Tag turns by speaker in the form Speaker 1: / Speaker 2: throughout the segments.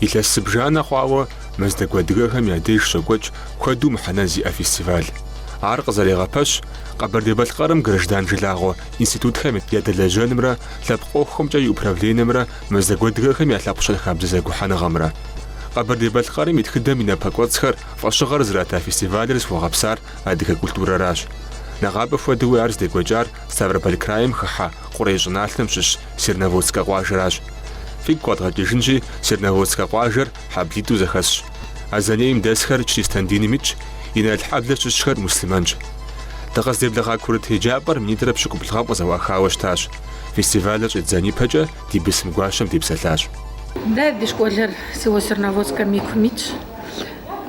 Speaker 1: Илъэс зыбжанэ хъуауэ Мэздэгу адыгэхэм я деж щокӏуэкӏ куэду мыхьэнэ зиӏэ фестиваль. Ар къызэрегъэпэщ Къэбэрдей-Балъкъэрым граждан жылагъуэ институтхэм ядэлэжьэнымрэ лъэпкъ ӏуэхухэмкӏэ и управленэмрэ Мэздэгу адыгэхэм я лъэпкъ щэнхабзэ зэгухьэныгъэмрэ. Къэбэрдей-Балъкъэрым и тхыдэм и напэкӏуэцӏхэр фӏэщыгъэр зрата фестивалыр зыхуэгъэпсар адыгэ культурэращ. Нэгъабэ хуэдэуи ар здекӏуэкӏар Ставрополь крайм хыхьэ Къурей щӏыналъэм щыщ Серноводскэ къуажэращ. Фигу къэдгъэкӏыжынщи, Серноводскэ къуажэр хьэблитӏу зэхэсщ. Азэнейм дэсхэр чристэн диным итщ, Иналхьэблэ щыщхэр муслъымэнщ. Дыкъыздеблэгъа курыт еджапӏэр минитӏрэ пщыкӏуплӏ гъэм къызэӏуахауэ щытащ. Фестивалыр щӏидзэн ипэкӏэ ди бысым гуащэм депсэлъащ.
Speaker 2: Дэ ди школыр село Серноводскэм и кум итщ.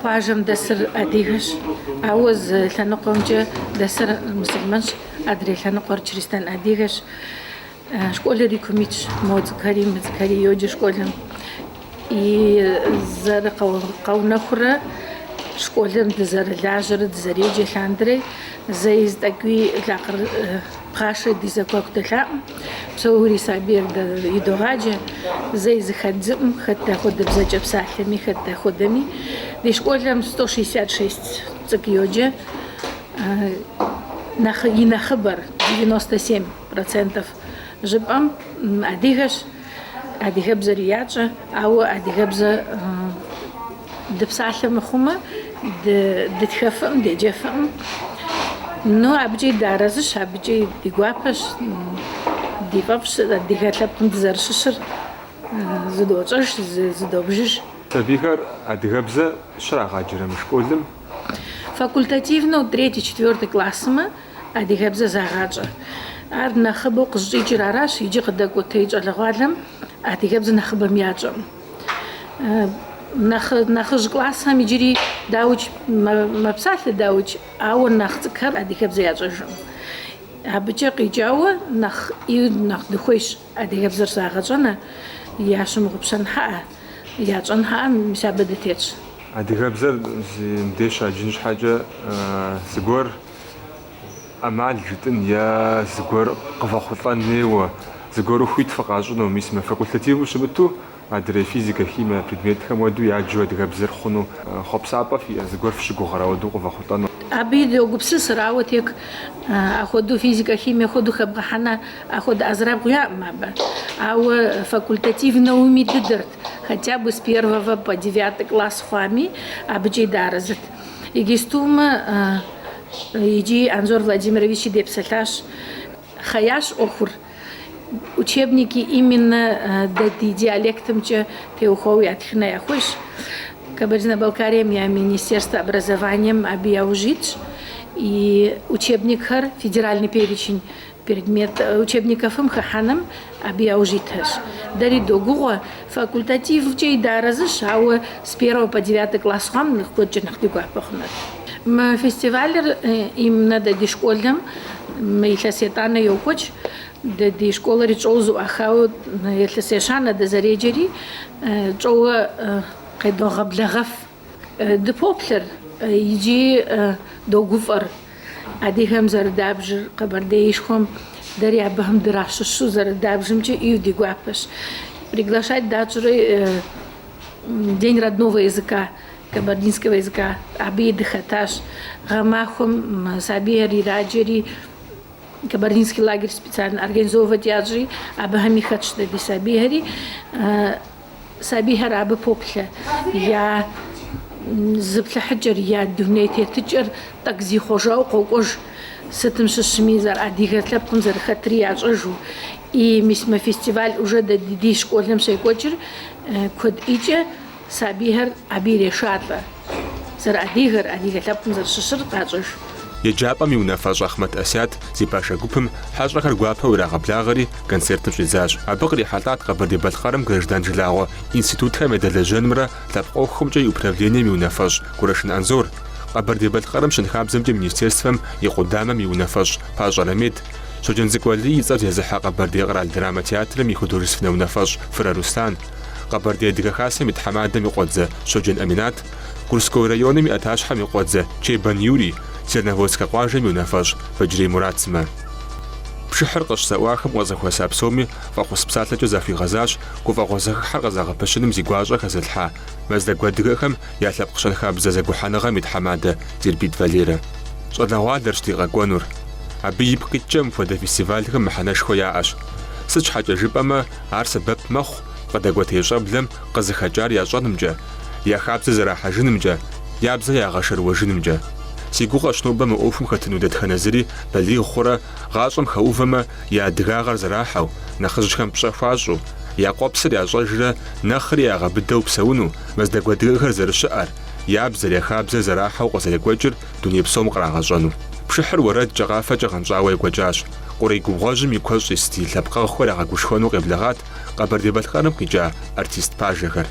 Speaker 2: Къуажэм дэсыр адыгэщ, ауэ зы лъэныкъуэмкӏэ дэсыр муслъымэнщ, адрей лъэныкъуэр чристэн адыгэщ. Школыр и кум итщ, мо цӏыкӏухэри мы цӏыкӏухэри йоджэ школым. И зэрыкъэунэхурэ школым дызэрылажьэрэ дызэреджэ лъандэрэ зэи зы тӏэкӏуи лакъыр пхъашэ ди зэхуаку дэлъаӏым. Псори сабийр идогъаджэ, зэи зыхэддзыӏым, хэт дахуэдэ бзэкӏэ псалъэми, хэт дахуэдэми. Ди школым 166 цӏыкӏу йоджэ, нэхъ и нэхъыбэр 97 процентов жыпӏэм адыгэщ, адыгэбзэри ящӏэ, ауэ адыгэбзэ дыпсалъэ мыхъумэ, дытхэфыӏым, деджэфыӏым. Ну, абыкӏи дыарэзыщ, абыкӏи ди гуапэщ, ди фӏэфӏщ адыгэ лъэпкъым дызэрыщыщыр зыдощӏэж, зыдобжыж.
Speaker 1: Сабийхэр адыгэбзэ щрагъаджэрэ мы школым?
Speaker 2: Факультативнэу третий, четвертый классымэ адыгэбзэ загъащӏэ. Ар нэхъыбэу къыщӏикӏыр аращ, иджы къыдэкӏуэтей щӏалэгъуалэм адыгэбзэ нэхъыбэм ящӏэӏым. Нэхъ нэхъыжь классхэм иджыри дауикӏ мэпсалъэ дауикӏ, ауэ нэхъ цӏыкӏухэр адыгэбзэ ящӏэжыркъым. Абыкӏэ къикӏауэ нэхъ нэхъ дыхуейщ адыгэбзэр загъэщӏэнэ, ящымыгъупщэн хьэӏэ, ящӏэн хьэӏэ, мис абы дытетщ.
Speaker 1: Адыгэбзэр мыбдеж щаджын щхьэкӏэ зыгуэр ӏэмал жытӏын е зыгуэр къывэхъулӏэн хуейуэ, зыгуэру хуит фыкъащӏыну, мис мы факультативу щымыту, адрей физикэ, химие предметхэм хуэдэу яджу адыгэбзэр хъуну хъуэпсапӏэ фиӏэ, зыгуэр фыщыгугърэ ауэдэу къывэхъулӏэну?
Speaker 2: Абыи догупсысыр, ауэ тек ахуэдэу физикэ, химие хуэдэу хэбгъэхьэнэ ахуэдэ ӏэзэрабгъу яӏым абы. Ауэ факультативнэуми дыдэрт, хотя бы с первого по девятый класс хъуами, абыкӏи дыарэзыт. Иджыстумэ иджы Анзор Владимировичи депсэлъащ. Хъеящ ӏуэхур. Учебники именно дэ ди диалектымкӏэ теухуауэ ятхынэ яхуейщ. Кабардино-Балкарием я Министерство образованием абы яужь итщ. И учебникхэр федеральный перечень предмет учебниковым хыхьэным абы яужь итэщ. Дэри догугъуэ, факультативкӏэ и дыарэзыщ, ауэ с первого по девятый класс хъуам нэхъ куэдкӏэ нэхъ ди гуапэ хъунут. Мы фестивалыр именно дэ ди школым мы илъэс етӏанэ йокӏуэкӏ. Дэ ди школэри щӏэуэ зэӏуахауэ илъэс ещанэ дызэреджэри щӏэуэ къедогъэблэгъэф. Дыпоплъэр иджи догуфӏэр адыгэм зэрыдабжыр, Къэбэрдеишхуэм дэри абыхэм дыращыщу зэрыдабжымкӏэ ӏейуэ ди гуапэщ. Приглашать дащӏри День родного языка, кабардинского языка абыи дыхэтащ. Гъэмахуэм сабийхэр ираджэри кабардинский лагерь специально организовывать ящӏри, абыхэми хэтщ дэ ди сабийхэри. Сабийхэр абы поплъэ, я зыплъыхьыкӏэр, я дуней тетыкӏэр тӏэкӏу зихъуэжауэ къокӏуэж, сытым щыщми зэрыадыгэ лъэпкъым зэрыхэтри ящӏэжу. И мис мы фестиваль уже дэ ди школым щекӏуэкӏыр куэд ӏейкӏэ сабийхэр абы ирешалӏэ, зэрыадыгэр, адыгэ лъэпкъым зэрыщыщыр къащӏэж.
Speaker 1: Еджапӏэм и унафэщӏ Ахъмэт Асят зи пашэ гупым хьэщӏэхэр гуапэу ирагъэблагъэри, концертым щӏидзащ. Абы кърихьэлӏат Къэбэрдей-Балъкъэрым граждан жылагъуэ институтхэм ядэлэжьэнымрэ лъэпкъ ӏуэхухэмкӏэ и управлением и унафэщӏ Кӏурашын Анзор, Къэбэрдей-Балъкъэрым щэнхабзэмкӏэ министерствэм и къудамэм и унафэщӏ Пащӏэ Рамед, Щоджэнцӏыкӏу Алий и цӏэр зезыхьэ Къэбэрдей къэрал драмэ театрым и художественнэ унафэщӏ Фырэ Руслан, Къэбэрдей Адыгэ Хасэм и тхьэмадэм и къуэдзэ Щоджэн Аминат, Курской районым и ӏэтащхьэм и къуэдзэ Чебан Юрий, Серноводскэ къуажэм и унафэщӏ Бэджрей Мурат сымэ. Пшыхьыр къыщызэӏуахым къызэхуэса псоми фӏэхъус псалъэкӏэ захуигъэзащ гуфӏэгъуэ зэхыхьэр къызэгъэпэщыным зи гуащӏэ хэзылъхьа Мэздэгу адыгэхэм я лъэпкъ щэнхабзэ зэгухьэныгъэм и тхьэмадэ Дербит Валерэ. Щӏалэгъуалэрщ ди къэкӏуэнур. Абы ипкъ иткӏэ мыпхуэдэ фестивалхэм мыхьэнэшхуэ яӏэщ. Сыт щхьэкӏэ жыпӏэмэ, ар сэбэп мэхъу къыдэкӏуэтей щӏэблэм къызыхэкӏар ящӏэнымкӏэ, я хабзэ зэрахьэжынымкӏэ, я бзэ ягъэшэрыуэжынымкӏэ. Си гугъэщ нобэ мы ӏуэхум хэтыну дэтхэнэ зыри балигъ хъурэ гъащӏэм хэувэмэ, я адыгагъэр зэрахьэу, нэхъыжьхэм пщӏэ хуащӏу, я къуэпсыр ящӏэжрэ нэхъри ягъэбыдэу псэуну, мэздэгу адыгэхэр зэрыщыӏэр, я бзэр, я хабзэр зэрахьэу къызэрекӏуэкӏыр дуней псом кърагъэщӏэну. Пшыхьыр уэрэдкӏэ, къафэкӏэ гъэнщӏауэ екӏуэкӏащ. Къурей губгъуэжьым и куэщӏ ис ди лъэпкъэгъухэр ягъэгушхуэну къеблэгъат Къэбэрдей-Балъкъэрым къикӏа артист пажэхэр.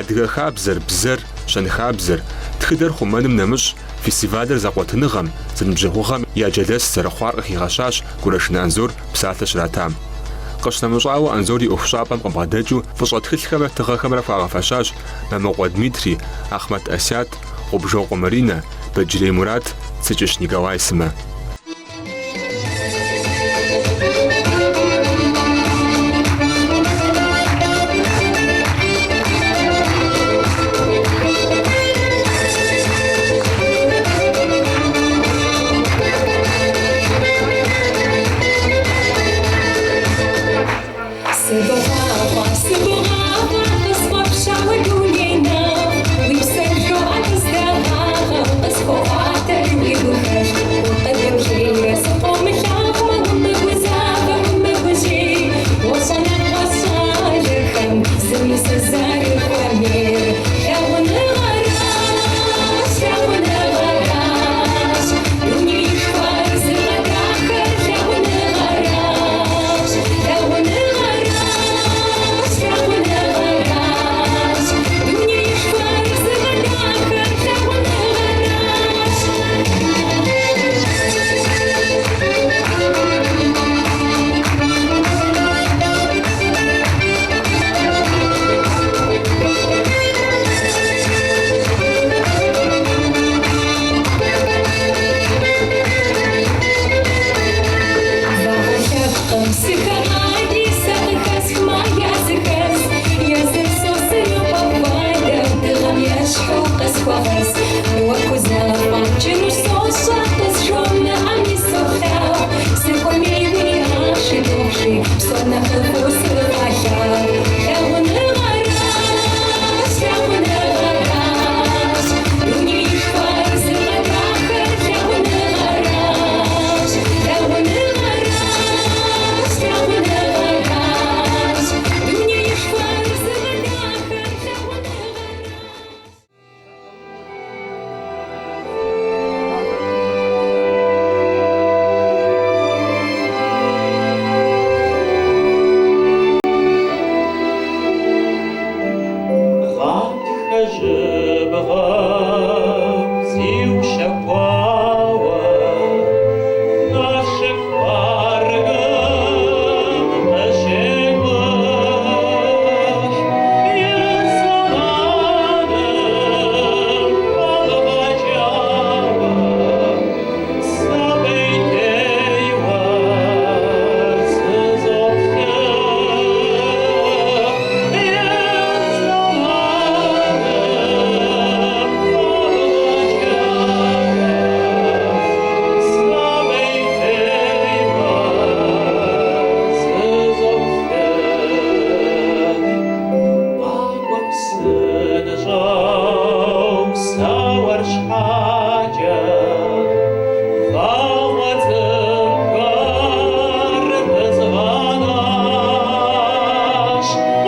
Speaker 1: Адыгэ хабзэр, бзэр, щэнхабзэр, тхыдэр хъумэным нэмыщӏ, фестивалыр зэкъуэтыныгъэм, зэныбжьэгъугъэм я джэлэс зэрыхъуар къыхигъэщащ Кӏурэшынэ Анзор псалъэ щратам. Къыщынэмыщӏауэ, Анзор и ӏуэхущӏапӏэм къыбгъэдэкӏыу фӏыщӏэ тхылъхэмрэ тыгъэхэмрэ хуагъэфэщащ Мамыкъуэ Дмитрий, Ахъмэт Асят, Гъубжокъуэ Маринэ, Бэджрей Мурат, Цыкӏыщ Николай сымэ. Нэхъыфӏу сыкъалъагъу. Лъагъуныгъэращ, лъагъуныгъэращ, дунеишхуэр зыгъэдахэр лъагъуныгъэращ, лъагъуныгъэращ, лъагъуныгъэращ, дунеишхуэр зыгъэдахэр лъагъуныгъэращ.
Speaker 3: Гъатхэ жьыбгъэм зиущэхуауэ, Налшык паркым къыщекӏухь, И зэманым хуэмыгъэкӏауэ, Сыпӏейтейуэ зызоплъыхь, И зэманым хуэмыгъэкӏауэ, Сыпӏейтейуэ зызоплъыхь. Къакӏуэ псынщӏэу сэ уэр щхьэкӏэ, вагъуэ цӏырхэр пызгъэнащ.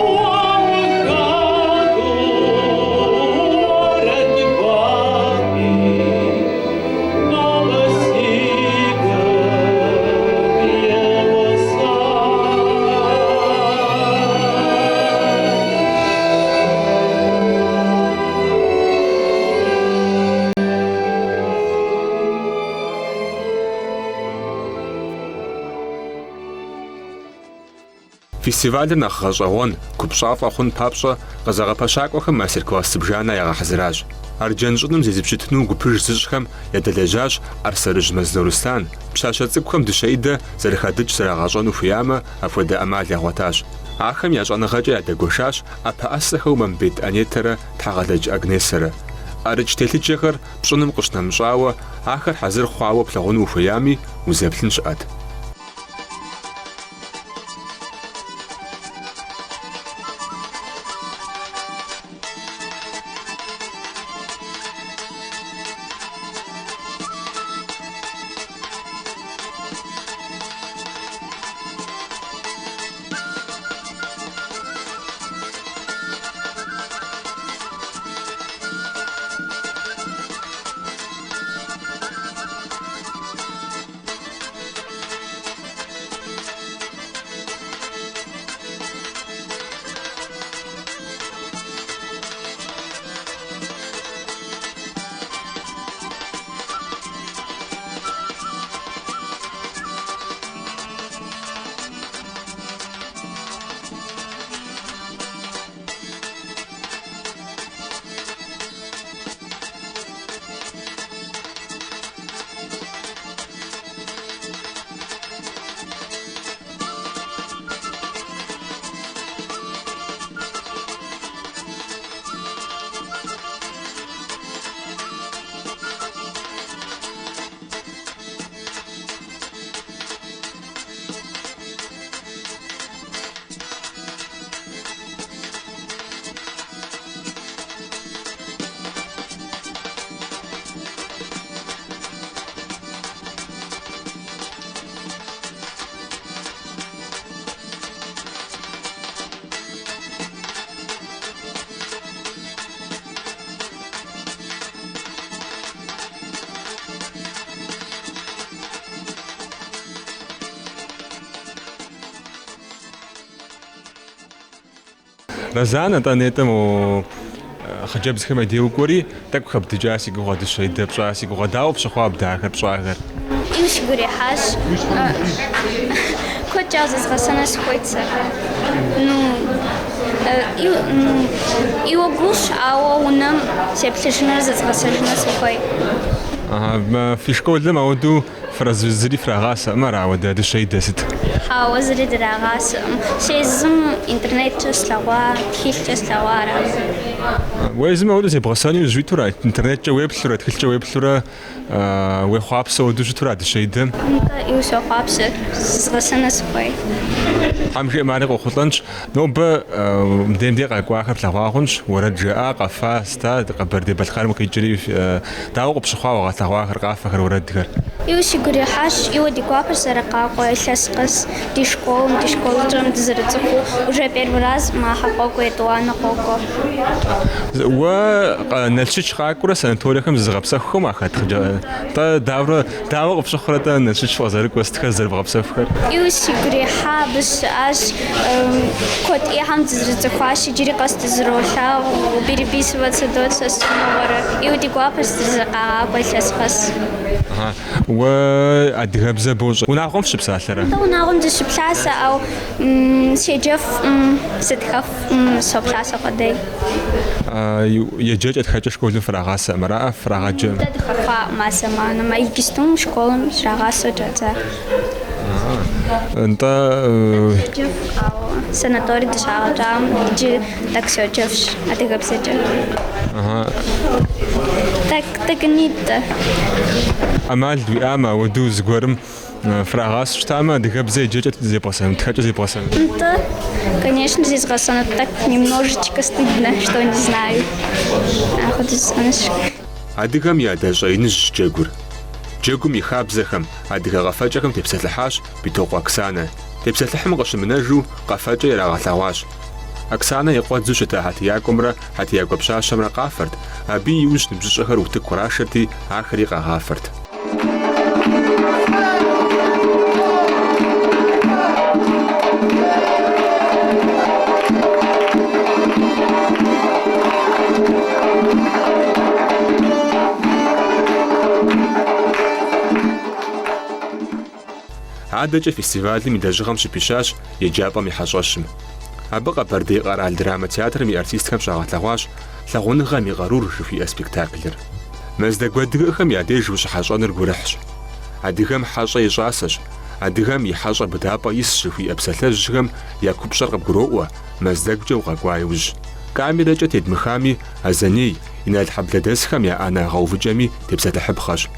Speaker 3: Уэ ухэту уэрэд гуапи, нобэ си гум еуэсащ.
Speaker 1: Фестивалыр нэхъ гъэщӏэгъуэн, купщӏафӏэ хъун папщӏэ къызэгъэпэщакӏуэхэм мастер-класс зыбжанэ ягъэхьэзыращ. Арджэн щӏыным зезыпщытыну гупыж зыщӏхэм ядэлэжьащ ӏэрсэрыжь Мэзло Руслъан, пщащэ цӏыкӏухэм дыщэидэ зэрыхадыкӏ зрагъэщӏэну хуеямэ, апхуэдэ ӏэмал ягъуэтащ. Ахэм я щӏэныгъэкӏэ ядэгуэшащ ӏэпэӏэсэхэу Мамбет Анетэрэ Тхьэгъэлэдж Агнесэрэ. ӏэрыкӏ телъыджэхэр пщӏыным къыщынэмыщӏауэ, ахэр хьэзыр хъуауэ плъагъуну ухуеями, узэплъын щыӏэт. Рэзан, атӏэ нетӏэ мо хъыджэбзхэм я дей укӏуэри, тӏэкӏу хэбдыкӏа си гугъэ, дыщэидэ пщӏа си гугъэ. Дауэ пщыхъуа абдэ ахэр пщӏахэр?
Speaker 4: Ину сигу ирихьащ. Куэдкӏэ зызгъэсэну сыхуейт сэ. Ну, ӏейуэ гугъущ, ауэ унэм сеплъыжыныр зызгъэсэжыну сыхуей.
Speaker 1: Фи школым ауэдэу. Зыри фрагъасэӏым ара ауэдэ дыщэидэ сыт?
Speaker 4: Хьэуэ, зыри драгъасэӏым. Сэ езым интернеткӏэ слъэгъуа, тхылъкӏэ слъэгъуа ара.
Speaker 1: Уэ езым ауэдэу зебгъэсэну иужь уитура, интернеткӏэ уеплъурэ, тхылъкӏэ уеплъурэ уехъуапсэу ауэдэу щытура дыщэидэм?
Speaker 4: Нтӏэ, ӏейуэ сохъуапсэ, зызгъэсэну сыхуей.
Speaker 1: Тхьэм жиӏэмэ, ари къохъулӏэнщ. Нобэ мыдейм дей къэкӏуахэр плъэгъуа хъунщ, уэрэд жаӏа, къэфа, сыта, Къэбэрдей-Балъкъэрым къикӏри, дауэ къыпщыхъуа уагъэлъэгъуахэр, къафэхэр, уэрэдхэр?
Speaker 4: Ӏейуэ сигу ирихьащ, ӏейуэ ди гуапэщ зэрыкъакӏуэ илъэс къэс ди школым, ди школыщӏэм дызэрыцӏыхуу, уже первый раз ахэр къокӏуэ, етӏуанэ къокӏуэ.
Speaker 1: Уэ Налщыч къакӏуэрэ санаториехэм зызыгъэпсэхухэм уахэт хъыджэ? Тӏэ, дауэрэ, дауэ къыпщыхъурэ-тӏэ Налщыч фыкъызэрыкӏуэ, сытхэр зэрывгъэпсэхухэр?
Speaker 4: Ӏейуэ сигу ирихьа, абы щыӏащ, куэд ӏейхэм дызэрыцӏыхуащ, иджыри къэс дызэролъагъу, переписываться дощӏ сэ ӏейуэ ди гуапэщ дызэрыкъагъакӏуэ илъэс къэс.
Speaker 1: Уэ адыгэбзэ бощӏэ. Унагъуэм фыщыпсалъэрэ?
Speaker 4: Нтӏэ, унагъуэм дыщыпсалъэ, ауэ седжэфӏым, сытхэфӏым, соплъасэ къудей.
Speaker 1: Еджэкӏэ, тхэкӏэ школым фрагъасэӏым, араӏэ, фрагъаджэм?
Speaker 4: Дэ дыхэхуаӏым а зэманым, а иджыстум школым щрагъасэу щӏадза.
Speaker 1: Нтӏэ.
Speaker 4: Соджэф, ауэ санаторий дыщагъэкӏам иджы тӏэкӏу соджэфщ адыгэбзэкӏэ. Тӏэкӏу, тӏэкӏунитӏэ.
Speaker 1: ӏэмал уиӏамэ, ауэдэу зыгуэрым фрагъасэу щытамэ, адыгэбзэ еджэкӏэ зебгъэсэнут, тхэкӏэ зебгъэсэнут?
Speaker 4: Нтӏэ, конечно, зезгъэсэнут, тӏэкӏу немножечко стыдно, что не знаю. Апхуэдэу жысӏэнущ.
Speaker 1: Адыгэм и адэ щӏэиныжьщ джэгур. Джэгум и хабзэхэм, адыгэ къэфэкӏэхэм тепсэлъыхьащ Битокъу Оксанэ. Тепсэлъыхьым къыщымынэжу, къэфэкӏэ ирагъэлъэгъуащ. Оксанэ и къуэдзэу щыта хьэтиякӏуэмрэ хьэтиякӏуэ пщащэмрэ къафэрт, абы и иужь ныбжьыщӏэхэр утыку кърашэрти, ахэри къагъафэрт. Адэкӏэ фестивалым и лэжьыгъэм щыпищащ еджапӏэм и хьэщӏэщым. Абы Къэбэрдей къэрал драмэ театрым и артистхэм щагъэлъэгъуащ Лъагъуныгъэм и къарур жыхуиӏэ спектаклыр. Мэздэгу адыгэхэм я деж ущыхьэщӏэныр гурыхьщ. Адыгэм хьэщӏэ и щӏасэщ, адыгэм и хьэщӏэ быдапӏэ исщ жыхуиӏэ псалъэжьхэм я купщӏэр къыбгуроӏуэ, Мэздэгукӏэ укъэкӏуа иужь. Камерэкӏэ тедмыхами, Азэней, Иналхьэблэдэсхэм я ӏэнэ гъэувыкӏэми тепсэлъыхьыпхъэщ.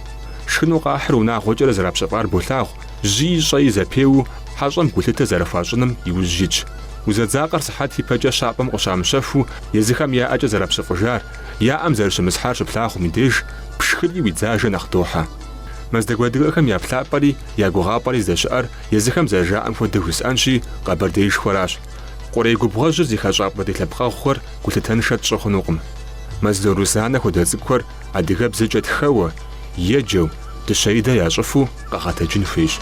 Speaker 1: Шхыну къахьыр унагъуэкӏэрэ зэрапщэфӏар болъагъу, жьыи щӏэи зэпеуэу хьэщӏэм гулъытэ зэрыхуащӏыным иужь итщ. Узэдзакъэр сыхьэт ипэкӏэ щапӏэм къыщамыщэхуу езыхэм я ӏэкӏэ зэрапщэфӏыжар, я ӏэм зэрыщымысхьар щыплъагъум и деж, пшхыри уи дзажэ нэхъ дохьэ. Мэздэгу адыгэхэм я плъапӏэри, я гугъапӏэри здэщыӏэр езыхэм зэрыжаӏэм хуэдэу жысӏэнщи, Къэбэрдеишхуэращ. Къурей губгъуэжьыр зи хэщӏапӏэ ди лъэпкъэгъухэр гулъытэншэ тщӏы хъунукъым. Мэзло Рузанэ хуэдэ цӏыкӏухэр адыгэбзэкӏэ тхэуэ, еджэу, дыщэидэ ящӏыфу къэгъэтэджын хуейщ.